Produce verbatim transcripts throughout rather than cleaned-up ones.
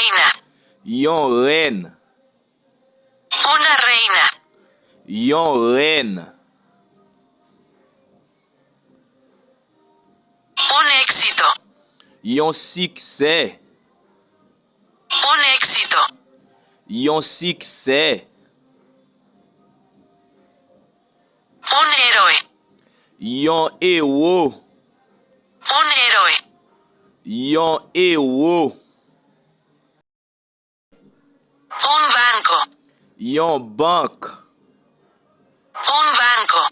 reina. Yon rèn. Una reina. Yon rèn. Un éxito. Yon siksè. Un éxito. Yon siksè. Un héroe. Yon ewo. Un héroe. Yon ewo. Un banco. Yon bank. Un banco.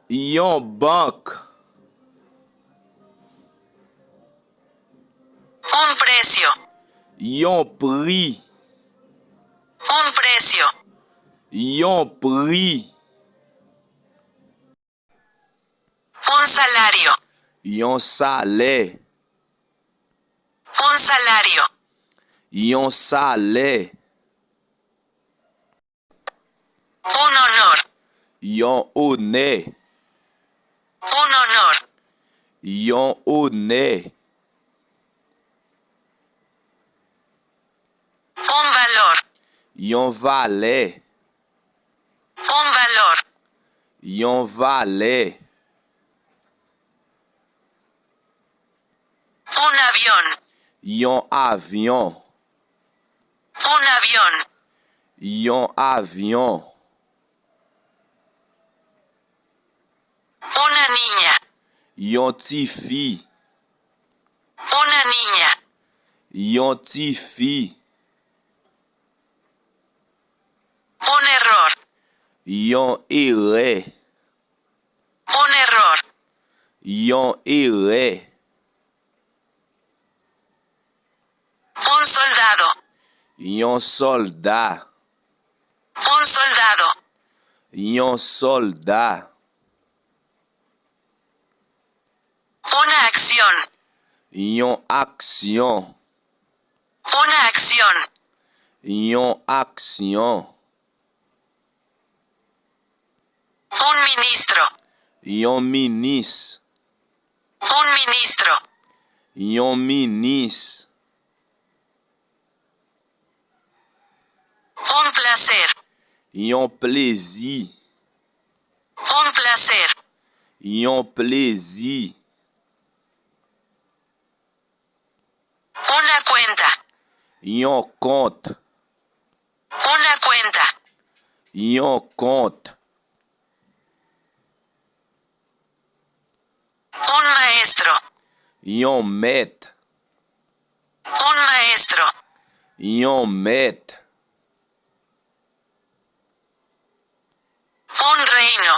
Yon bank. Un precio. Yon pri. Un precio. Yon pri. Un salario. Yon salè. Un salario. Yon salè. Un honor. Yon onè. Un honor. Yon onè. Un valor. Yon valè. Un valor. Yon valè. Un avión. Yon avyon. Un avión. Yon avyon. Una niña. Yon tifi. Una niña. Yon tifi. Un error. Yon erè. Un error. Yon erè. Un soldado. Yon sòlda. Un soldado. Yon sòlda. Una acción. Yon aksyon. Una acción. Yon aksyon. Un ministro. Yon minis. Un ministro. Yon minis. Un placer. Yon plezi. Un placer. Yon plezi. Una cuenta. Yon kont. Una cuenta. Yon kont. Un maestro. Yon mèt. Un maestro. Yon mèt. Un reino.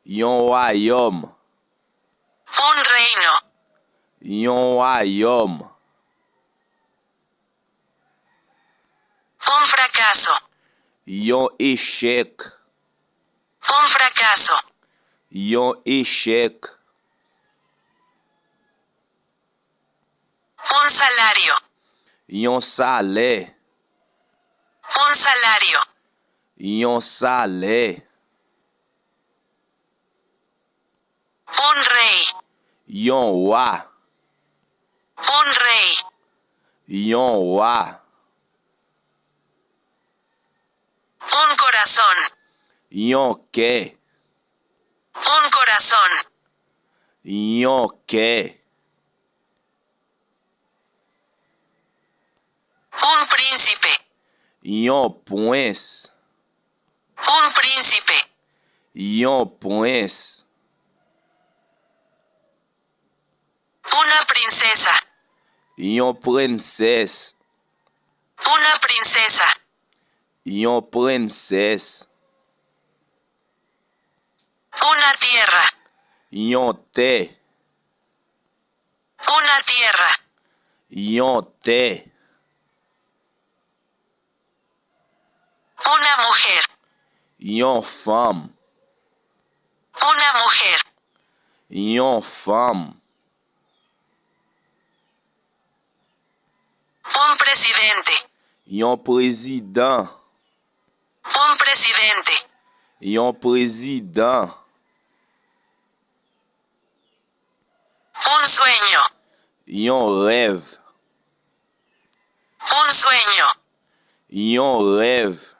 Yon wayòm. Un reino. Yon wayòm. Un fracaso. Yon echèk. Un fracaso. Yon echèk. Un salario. Yon salè. Un salario. Yon salè. Un rey. Yon wa. Un rey. Yon wa. Un corazón. Yon kè. Un corazón. Yon kè. Un príncipe. Yon prens. Un príncipe. Yon prens. Una princesa. Yon prensès. Una princesa. Yon prensès. Una tierra. Yon tè. Una tierra. Yon tè. Una mujer. Yon fanm. Una mujer. Yon fanm. Un presidente. Yon prezidan. Un presidente. Yon prezidan. Un sueño. Yon rèv. Un Sueño. Yon rèv.